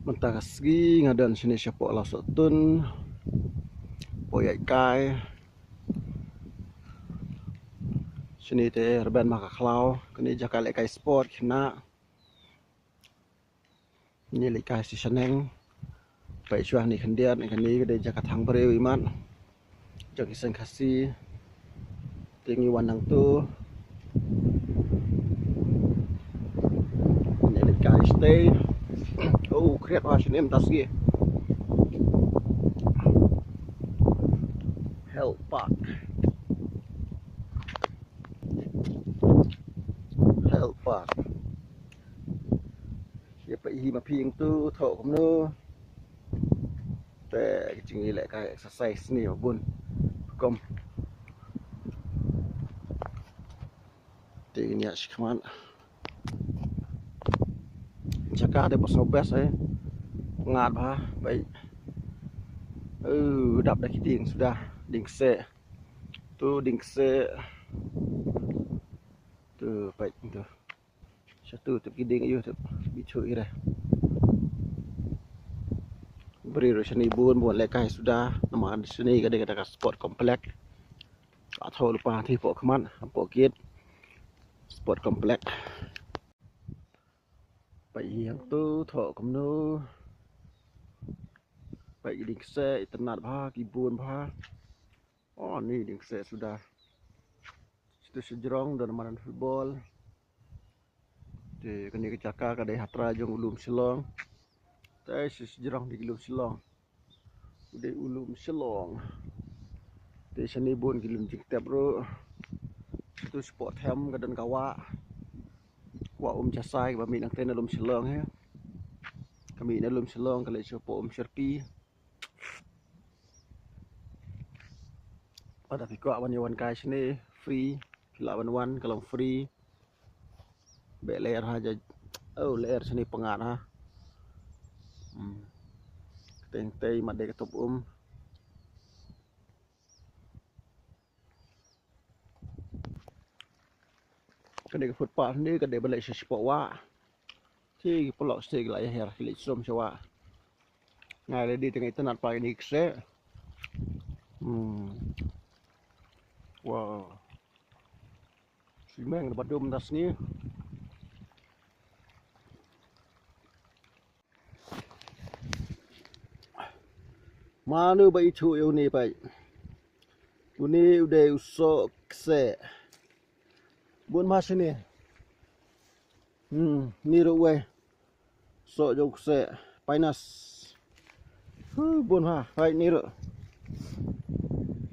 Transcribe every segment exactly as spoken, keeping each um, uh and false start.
Mynta ka sngi nga don shane shapoh Lawsohtun, poh ïaid kai. Shane te rben ma ka khlaw, kane jaka lehkai sport khynnah. Ngi lehkai shi shaneng. Peit shuwa ne khyndiat, kane ka dei jaka thang briew imat jong ki seng Khasi. Te ngi wan nangtu. Ngi lehkai shatei. Oh, khriat wa shane mynta sngi. Health Park. Health Park. Ïa peit hi ma phi ïing tu thoh kumno. Te ki jingïalehkai exercise ne bun. Kum. Te ngi ïa shi khmat. Jaka te ba sngewbha eh. Ngat bha peit. Uh, dap da ki dieng suda, dieng kseh. Tu dieng kseh. Tu peit tu. Shatu tip ki dieng ayu tip bichu ira. Briew ruh shane bun bun lehkai suda. Namar shane ka dei kata ka sport complex. Ka thoh lypa te poh khmat, poh gate. Sport complex. Peit ïa tu thoh kumno. Peit ki dieng kseh, itynnad bha, ki bun bha. Oh, ne dieng kseh suda. Shatu shajrong don madan football. Te kane ka jaka ka dei ha trai jong u lum Shillong. Te shi shajrong dei u lum Shillong. U dei u lum Shillong. Te shane bun ki lum jingtep ruh. Shatu shapoh them ka don ka wah. Wah Umjasai kaba mih nangtei na lum Shillong hi. Ka mih na lum Shillong ka leit shapoh Umshyrpi. Lada phi kwah ban ïa wan kai shane free, phi lah ban wan, ka long free. Beh lyer ha ja. Oh, lyer shane pyngngad ha. Hmm. Teng tei mat dei ka tup um. Ka dei ka footpath ne ka dei ba leit sha shapoh wah. Te ki paralok te ki la ïa her ki leit sum sha wah. Nga la dei te nga itynnad pat ïa kine ki kseh. Hmm. Wow. Shu meng da ba dum da sngi. Mano ba ithuh ïa une peit. Une u dei u soh kseh. Bun bha shane. Hmm, ne ruh wei. Soh jong u kseh. Pinus. Huh, bun bha. Peit ne ruh.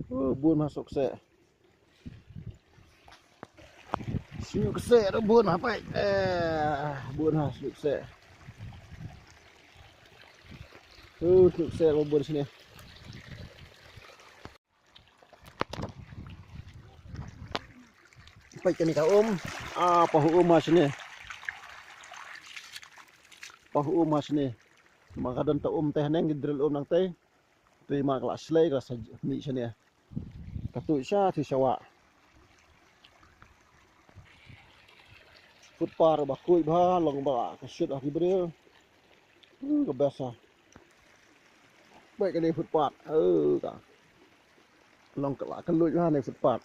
Huh, bun bha soh kseh. Shu kseh ruh bun ha peit. Eh, bun ha shu kseh. Uh, shu kseh ruh bun shane. Peit kane ka um. Ah, pahuh um ha shane. Pahuh um ha shane. Ma ka don ta um te haneng ki drill um nangtei. Te ma ka la shlei ka la sa mih shane. Ka tuid sha, tuid sha wah. Footpath ba khuid bha, long ba ka shit ha ki briew. Hmm, ka best ha. Peit kane footpath. Eh, ka. Long ka la ka luid bha ne footpath.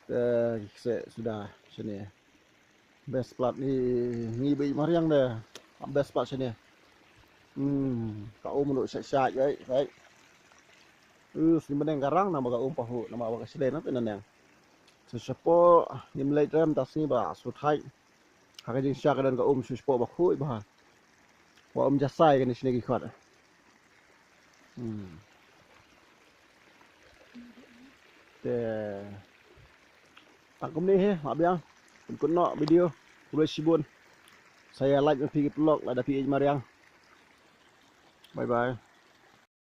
Te ki kseh suda shane. Best part ne ngi ba ïeit mariang de. Best part shane. Hmm, ka um ruh shait shait, right, right. Uh, sni bneng ka rang namar ka um pahuh, namar ba ka shlei nangta naneng. Sa shapoh ngim leit rem ta sni ba shu thait. Ha ka jingshisha ka don ka um shu shapoh ba khuid bha. Wah Umjasai kane shane ki khot. Hmm. Te tang kumne hi, ma biang. Pynkut noh video. Khublei shibun. Sa ïa like na phi ki paralok lada phi ïeit mariang. Bye bye.